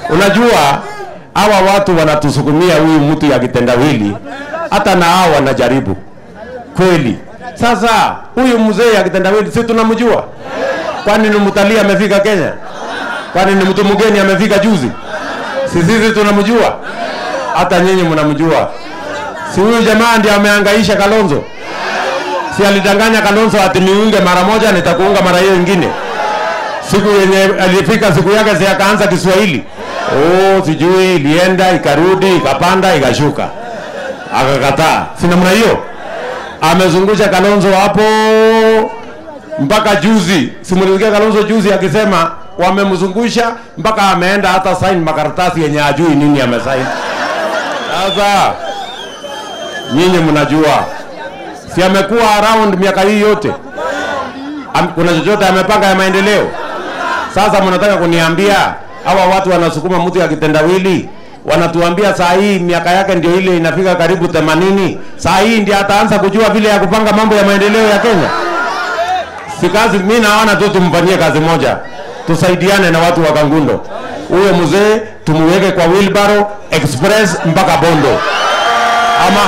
Unajua hawa watu wanatusukumia huyu mtu ya kitendawili, hata na hao wanajaribu kweli. Sasa huyu mzee ya kitendawili si tunamjua? Kwani ni mtalii amefika Kenya? Kwani ni mtu mgeni amefika juzi? Si sisi tunamjua? Hata nyinyi mnamjua. Si huyu jamaa ndiye amehangaisha Kalonzo? Si alidanganya Kalonzo ati niunge mara moja nitakuunga mara hiyo nyingine. Siku yenye alifika siku yake si akaanza Kiswahili. Oh, sijui ilienda ikarudi ikapanda ikashuka. Akakataa. Si namna hiyo? Amezungusha Kalonzo hapo mpaka juzi. Simulikia Kalonzo juzi akisema wamemzungusha mpaka ameenda hata sign makaratasi yenye ajui nini amesign. Sasa nyinyi mnajua. Si amekuwa around miaka hii yote? Kuna chochote amepanga ya maendeleo? Sasa mnataka kuniambia hawa watu wanasukuma mtu ya kitendawili, wanatuambia saa hii miaka yake ndio ile inafika karibu 80, saa hii ndio ataanza kujua vile ya kupanga mambo ya maendeleo ya Kenya? Si kazi, mimi naona tu tumfanyie kazi moja. Tusaidiane na watu wa Kangundo. Huyo mzee tumuweke kwa wheelbarrow express mpaka Bondo. Ama